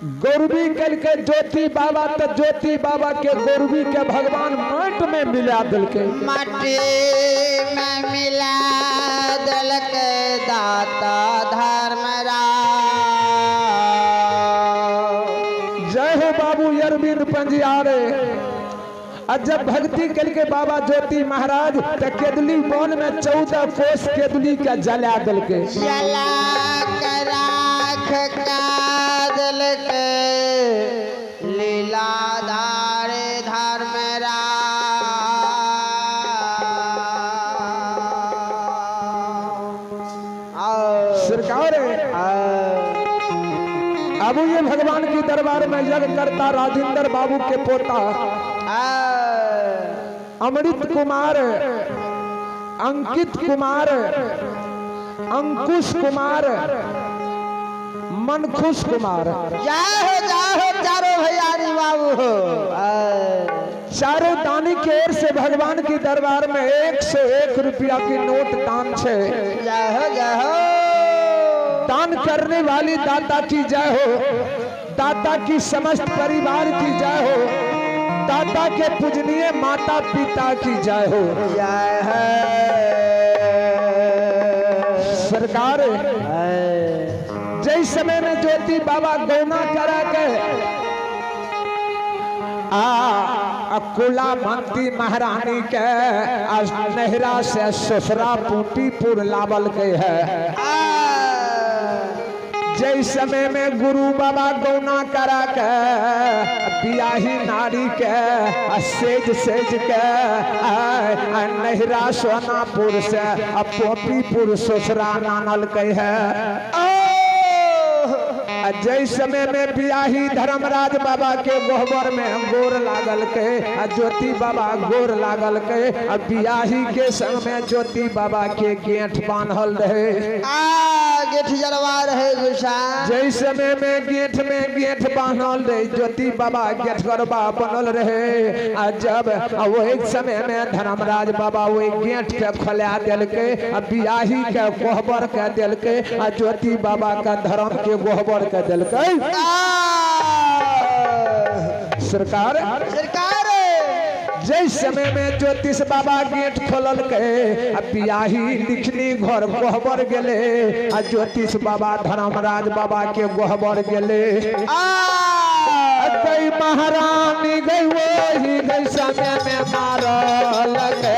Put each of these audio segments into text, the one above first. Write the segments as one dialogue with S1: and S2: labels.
S1: गौरवी कलके ज्योति बाबा तो ज्योति बाबा के गौरवी के भगवान माट में मिला दिलके।
S2: माटी में मिला दिलके दाता धर्मराज।
S1: जय हो बाबू अरविंद पंजियारे। और जब भक्ति करके बाबा ज्योति महाराज तो केदली वन में 14 कोस केदली के जला दिलके।
S2: जला के राख का दिलके लीलाधार धर्मराज।
S1: सरकार अब ये भगवान की दरबार में यज्ञ करता राजेंद्र बाबू के पोता अमृत कुमार, अंकित कुमार, अंकुश कुमार, मनखुश कुमार।
S2: जय हो जय हो चारों भैयारी बाबू हो।
S1: चारों दानी के ओर से भगवान की दरबार में 101 रुपया की नोट दान छे।
S2: जय हो जय हो।
S1: दान करने वाली दाता की जय हो, दाता की समस्त परिवार की जय हो, दाता के पूजनीय माता पिता की जय हो।
S2: जय हो।
S1: सरकार जय समय में ज्योति बाबा गौना करा के आ कुला मंती महारानी के नहरा से ससुरा पूटीपुर लावल के है। जय समय में गुरु बाबा गौना करा के बियाही नारी के सेज सेज के नहरा सोनापुर से पोपीपुर ससुरा नानल के है। जय समय में बियाही धर्मराज बाबा के गोहबर में गोर लागल के ज्योति बाबा गोर लागल के बियाही के संग में ज्योति बाबा के गेठ बांधल रहे।
S2: गेठ जलवा रहे गुसाई।
S1: जय समय में गेठ में गेठ बांधल रहे ज्योति बाबा गेठगरबा बनल रहे। आ जब वही समय में धर्मराज बाबा वही गेठ के खोला दिलके बियाही के कोहबर के दिलके आ ज्योति बाबा का धर्म के गोहबर के दिलके। सरकार
S2: सरकार
S1: जय समय में ज्योतिष बाबा गेट खोलल के आ बियाही लिखनी घर गोहबर गेले आ ज्योतिष बाबा धर्मराज बाबा के गोहबर गेले। गई महारानी गई वही गई समय में मारल के।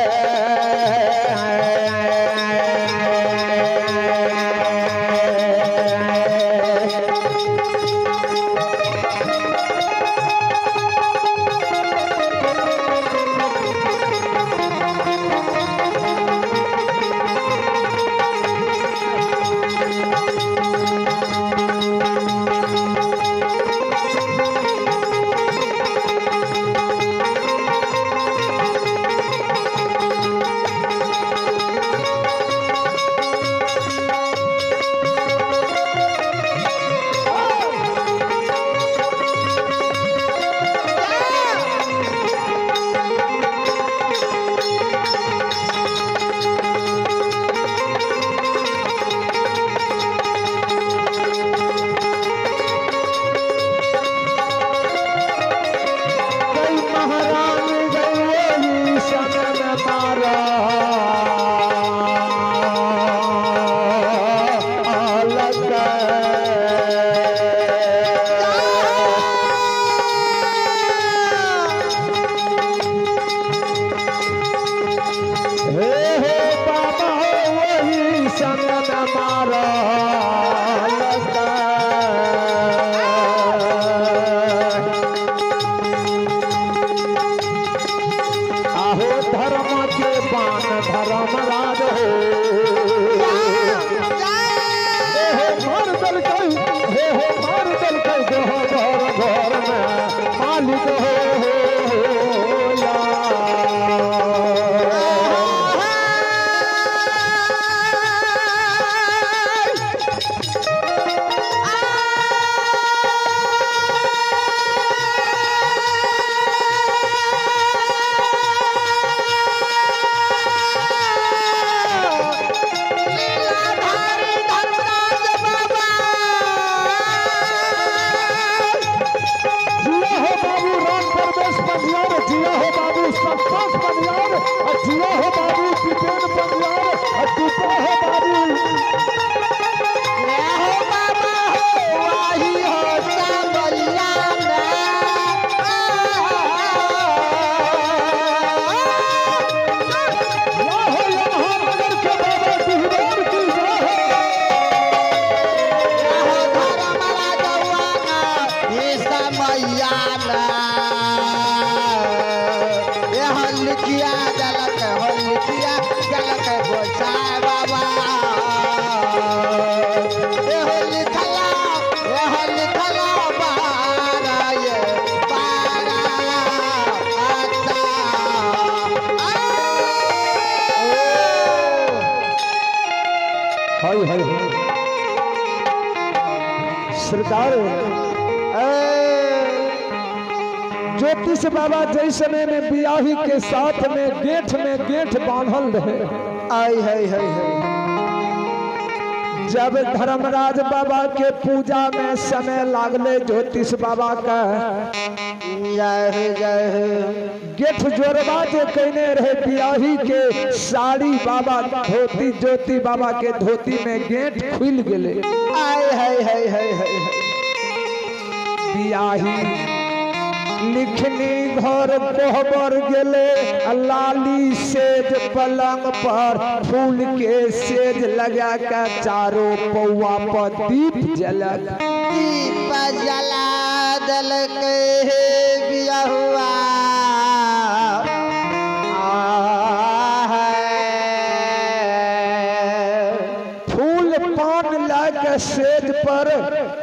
S1: सरकार, ज्योतिष बाबा जै समय में बियाही के साथ में गेठ में गेठ बांधल रहे।
S2: आई है है है।
S1: जब धर्मराज बाबा के पूजा में समय लागले ज्योतिष बाबा का
S2: जय हो जय हो।
S1: गेठ जोड़वा जे कहने रहे बियाही के साड़ी बाबा धोती ज्योति बाबा के धोती में गेठ खुल गेले।
S2: आई है है है है।
S1: बियाही लिखनी घर कोहबर गेले, लाली सेज पलंग पर फूल के सेज लगा के चारों पौआ पर दीप जलक।
S2: दीप जला दलक हे बियाहुआ।
S1: फूल पान ला के सेज पर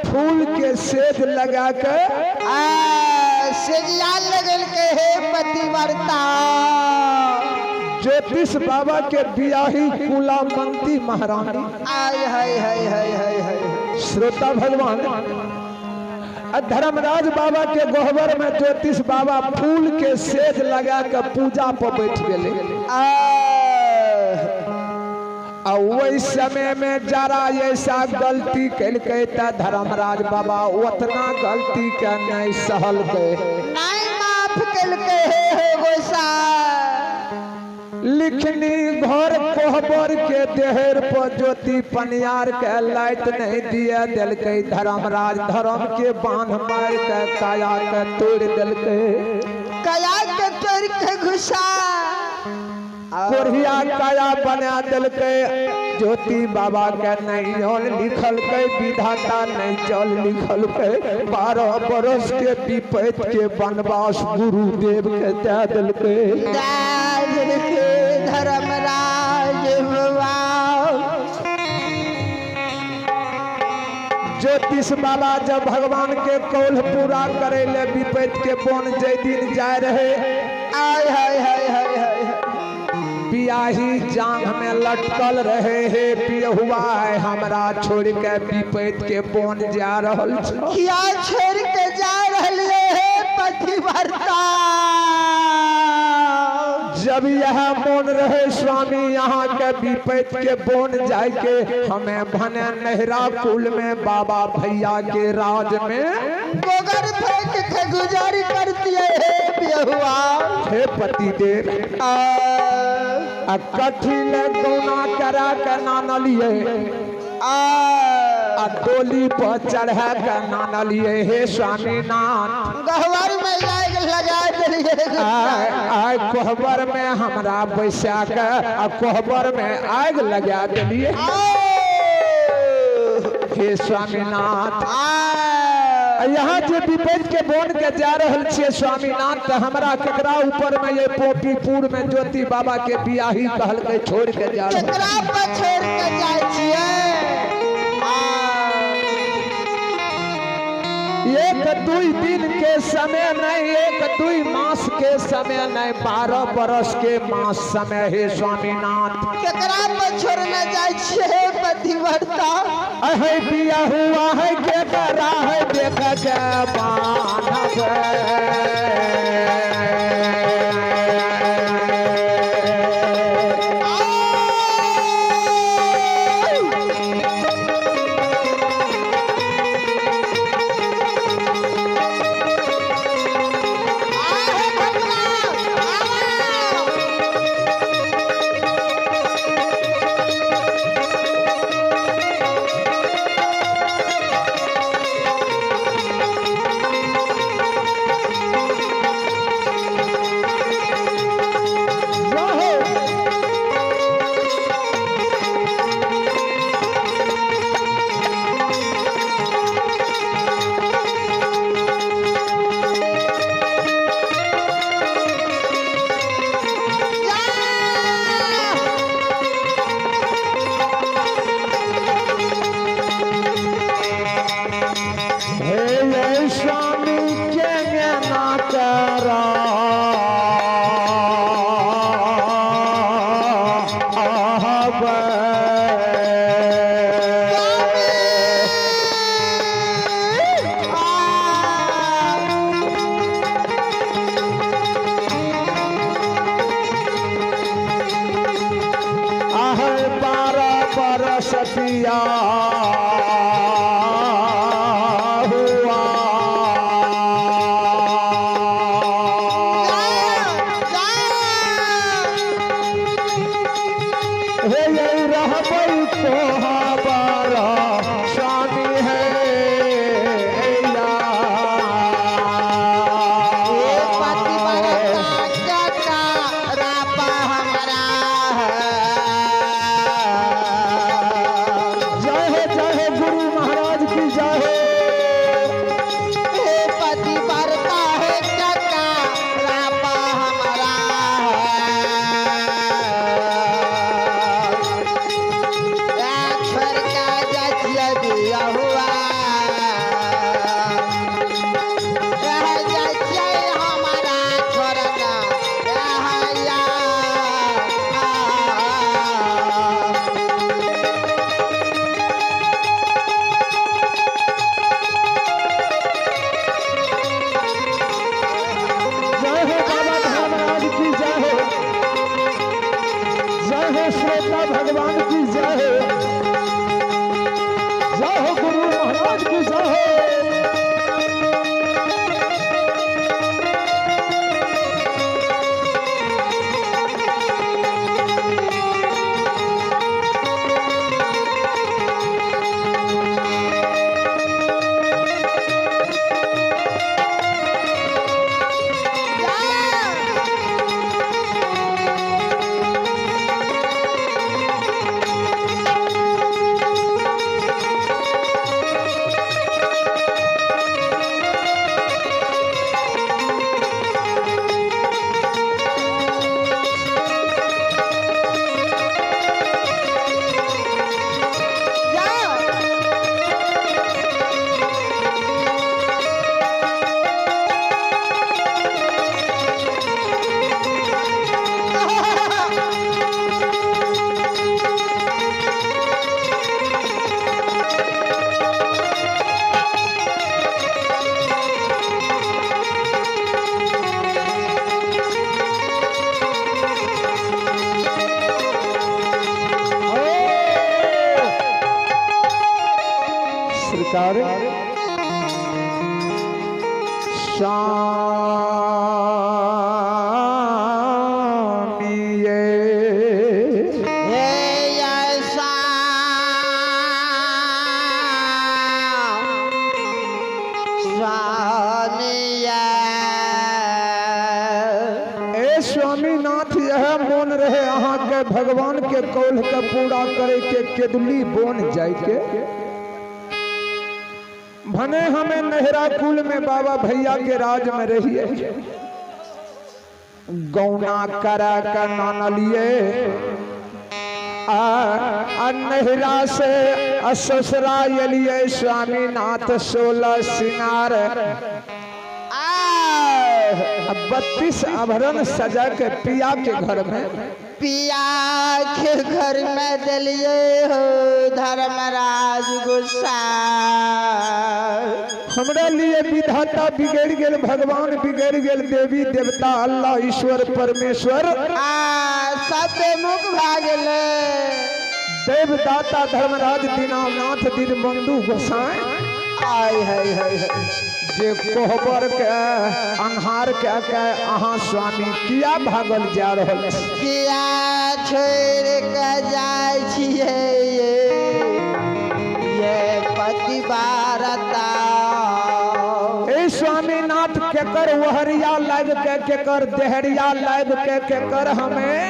S1: फूल के सेज लगा के
S2: सेजिया लगल के हे पतिव्रता।
S1: ज्योतिष बाबा के बियाही कुलामंती महारानी।
S2: आय है है है है है।
S1: श्रोता भगवान, धर्मराज बाबा के गहबर में ज्योतिष बाबा फूल के सेज लगा के पूजा पर बैठ गए। आ वही समय में जरा ऐसा गलती कलकै त धर्मराज बाबा उतना गलती के नहीं सहलकै,
S2: नहीं माफ कलकै हे गोसाई।
S1: लिखनी घर कोहबर के देहर पर ज्योति पनियार के लाइट नहीं दिए दिलकै। धर्मराज धर्म के बांध मार के काया के तोड़ दिलकै,
S2: काया के तोड़ के घुसा
S1: कोढ़िया काया बना दिलकै। ज्योति बाबा के नहीं जल लिखलकै, विधाता नहीं जल लिखलकै। 12 बरस के विपैत के वनवास गुरुदेव के दे दिलकै।
S2: धर्मराज बाबा
S1: ज्योतिष बाबा जब भगवान के कौल पूरा करे ले विपैत के वन जय दिन जाए रहे,
S2: आय हाय हाय हाय हाय,
S1: बियाही जांघ में लटकल रहे हे पियहुआ हमरा छोड़ के विपैत के वन जा रहल छो।
S2: किया छोड़ के जा रहलिए हे पतिव्रता।
S1: जब यह मन रहे स्वामी यहाँ के विपैत के वन जाए के हमें भने नहरा कुल में बाबा भैया के राज में
S2: गोगर फेंक के गुजारी करती है हे पियहुआ।
S1: हे पतिदेव, आ कठिन गौना करा के नानलिए, आ डोली पर चढ़ा के नानलिए हे स्वामीनाथ।
S2: गहवर में लाग लगा देलिए,
S1: आय कोहबर में हमरा बैसा के आ कोहबर में आग लगा देलिए हे स्वामीनाथ। यहाँ जे विपैत के वन के जा रहल छियै स्वामीनाथ, त हमरा केकरा ऊपर में ये पोपीपुर में ज्योति बाबा के बियाही कहलकै छोड़ के जा रहल,
S2: केकरा पर छोड़ के जाय छियै।
S1: एक 2 दिन के समय नहीं, 1 2 मास के समय नहीं, 12 बरस के मास समय हे स्वामीनाथ।
S2: केकरा पर छोड़ने जाय छियै पतिव्रता।
S1: अहे बिया हुआ है केकरा है देख के बान्हब। बिया हुआ। हे रहबै कोहबर स्वामी है जय हो जय हो गुरु महाराज की जय हो। जय हो बाबा धर्मराज की जय हो, जय हो श्रोता भगवान की जय हो, जय हो गुरु महाराज की जय हो। सरकार स्वामी ये ए स्वामीनाथ यह मोन रहे अहाँ के भगवान के कौल के पूरा करे के केदुली बोन जाय के। भने हमें नहरा कुल में बाबा भैया के राज में रहिए, गौना करा का नाना लिए आ नहरा से ससुरा लिए स्वामीनाथ 16 सिंगार 32 आभरण सजा के पिया के घर में,
S2: पिया के घर में दिलिए हो धर्मराज गुस्सा।
S1: हमरा लिए विधाता बिगड़ गेल, भगवान बिगड़ गेल, देवी देवता अल्लाह ईश्वर परमेश्वर
S2: आ सब बेमुख भए गेलै।
S1: देवदाता धर्मराज दीनानाथ दीनबंधु गोसाई
S2: आय हाय हाय हाय
S1: जे कोहबर के अन्हार के अहाँ स्वामी किया भागल जा रहल छी,
S2: किया छोड़ के जाय छियै ये पतिव्रता।
S1: ए स्वामीनाथ केकर वहरिया लाग के, केकर देहरिया लाग के, केकर हमें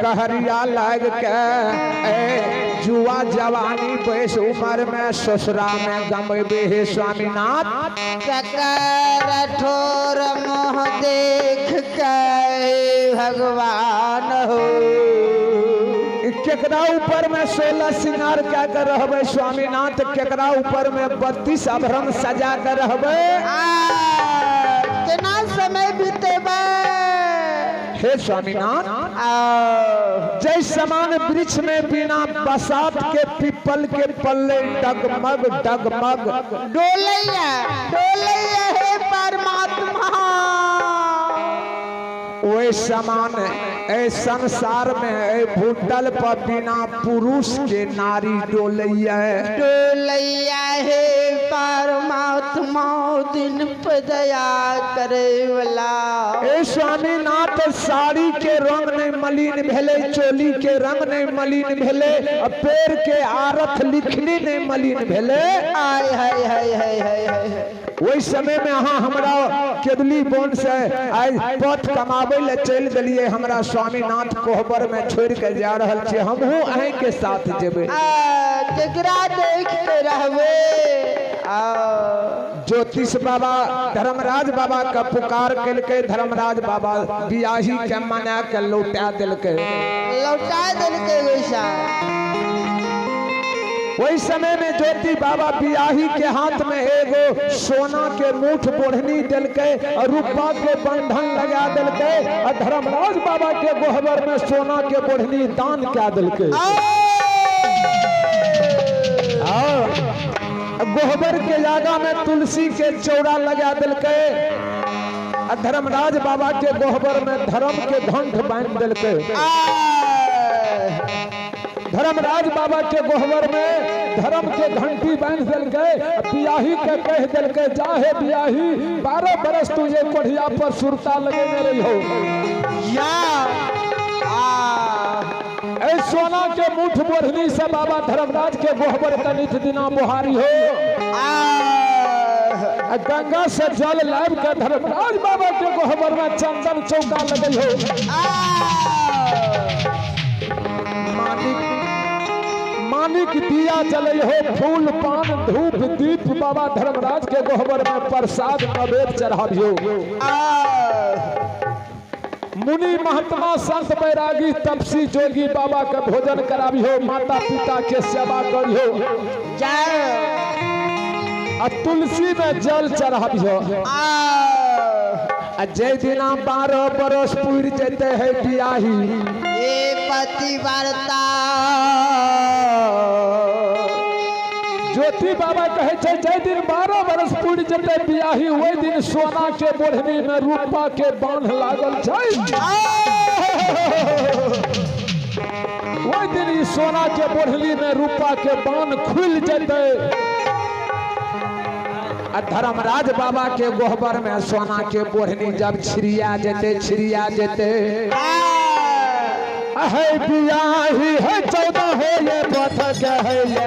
S1: कहरिया लाग के जुआ जवानी बैस उम्र में ससुरा में गमेबे हे स्वामीनाथ।
S2: केकर ठोर मुँह देख के भगवान हो,
S1: केकरा ऊपर में 16 सिंगार क्या कर रहबे स्वामीनाथ, केकरा ऊपर में 32 आभरण सजा कर रहबे।
S2: केना समय बीतेबै
S1: हे स्वामीनाथ। जय समान वृक्ष में बिना बसात के पीपल के पल्ले डगमग डगमग
S2: डोलैया डोलैया हे परमात्मा।
S1: ओए समान ए संसार में ए भूतल पर बिना पुरुष के नारी डोलैया
S2: डोलैया हे परमात्मा दिन पे दया करे वाला।
S1: ए स्वामीनाथ साड़ी के रंग नहीं मलिन भेले, चोली के रंग नहीं मलिन भेले, पेड़ के आरथ लिखनी नहीं मलिन भेले।
S2: आय हाय हाय हाय हाय हाय।
S1: ओहि समय में अहाँ हमरा केदली वन से आइ पथ कमाबै ले चलि देलियै, हमरा स्वामीनाथ कोहबर में छोड़ के जा रहल छी, हमहूँ अहीं के साथ जेबै।
S2: केकरा देख के रहबै।
S1: ज्योतिष बाबा धर्मराज बाबा के पुकार केलकै, धर्मराज बाबा बियाही के मना के लौटा देलकै,
S2: लौटा देलकै गोसा।
S1: वही समय में ज्योति बाबा बियाही के हाथ में एगो सोना के मूठ बोढ़नी देलकै और रूपा के बंधन लगा देलकै और धर्मराज बाबा के गोहबर में सोना के बोढ़नी दान कए देलकै। और गोहबर के आगा में तुलसी के चौरा लगा देलकै और धर्मराज बाबा के गोहबर में धर्म के घंट बांध देलकै। धर्मराज बाबा के गोहबर में धर्म के घंटी बांध देलकै, बियाही के कह देलकै जाहे बियाही 12 बरस तू ये कोढ़िया पर सुरता लगेने रही हो। ए सोना के मुठ बोढ़नी से बाबा धर्मराज के गोहबर के नित दिना बुहारी हो। गंगा से जल लाभ के धर्मराज बाबा के गोहबर में चंदन चौका लगे हो। मानिक दिया जले हो, फूल पान धूप दीप बाबा धर्मराज के गोहबर में प्रसाद नवेद चढ़ाबियो। मुनि महात्मा संत बैरागी तपसी जोगी बाबा के भोजन कराबियो, माता पिता के सेवा करियो आ तुलसी में जल चढ़ाबियो। आ जय दिना 12 बरस पूर जेते है बियाही
S2: ए पतिव्रता।
S1: ज्योति बाबा कहे छै जय दिन 12 बरस पूर जेते बियाही ओहि दिन सोना के बोढ़नी में रूपा के बांध लागल छै। ओहि दिन ई सोना के बोढ़नी में रूपा के बांध खुलि जेतै आ धर्मराज बाबा के गोहबर में सोना के बोढ़नी जब छिड़िया जेते छिड़िया जेते। है बियाही है 14 हो ये पथ के है ये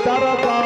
S1: दरबार।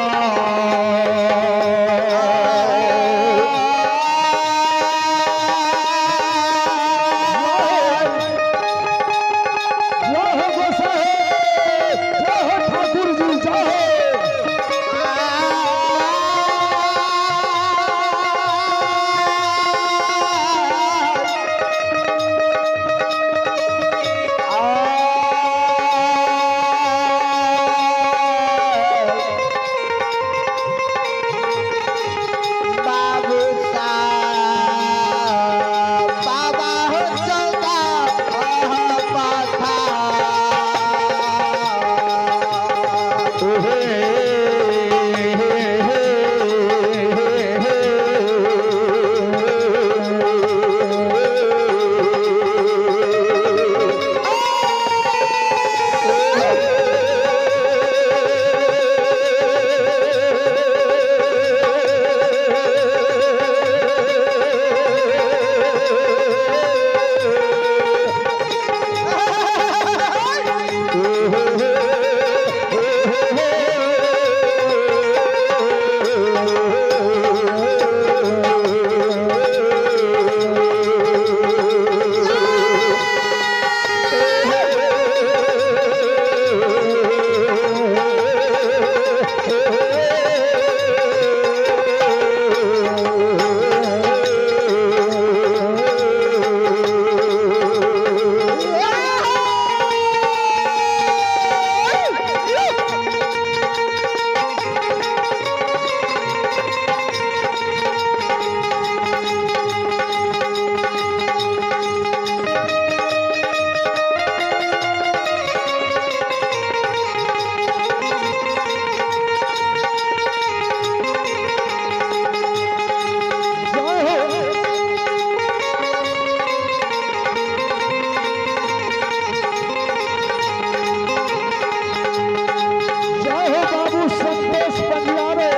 S3: जय हो बाबू संतोष पंजारे,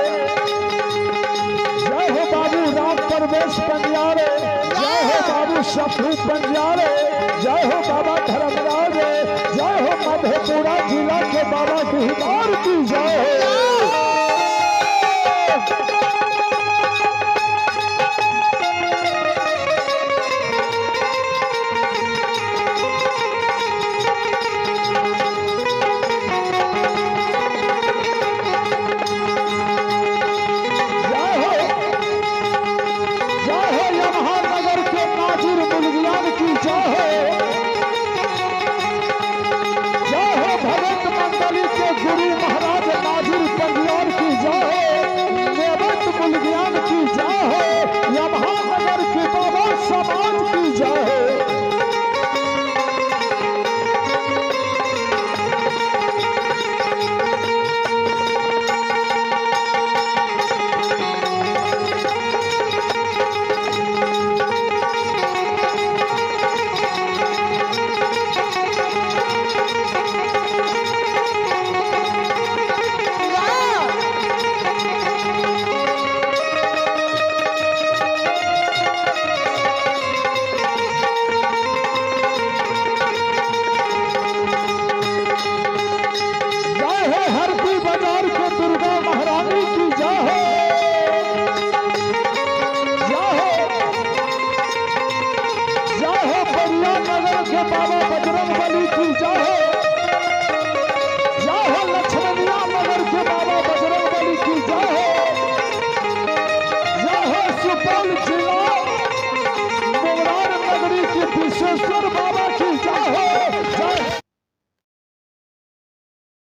S3: जय हो बाबू राम परवेश पंजारे, जय हो बाबू शंभू पंजारे, जय हो बाबा धर्मराज, जय हो मधेपुरा जिला के बाबा डिहबार की जय हो।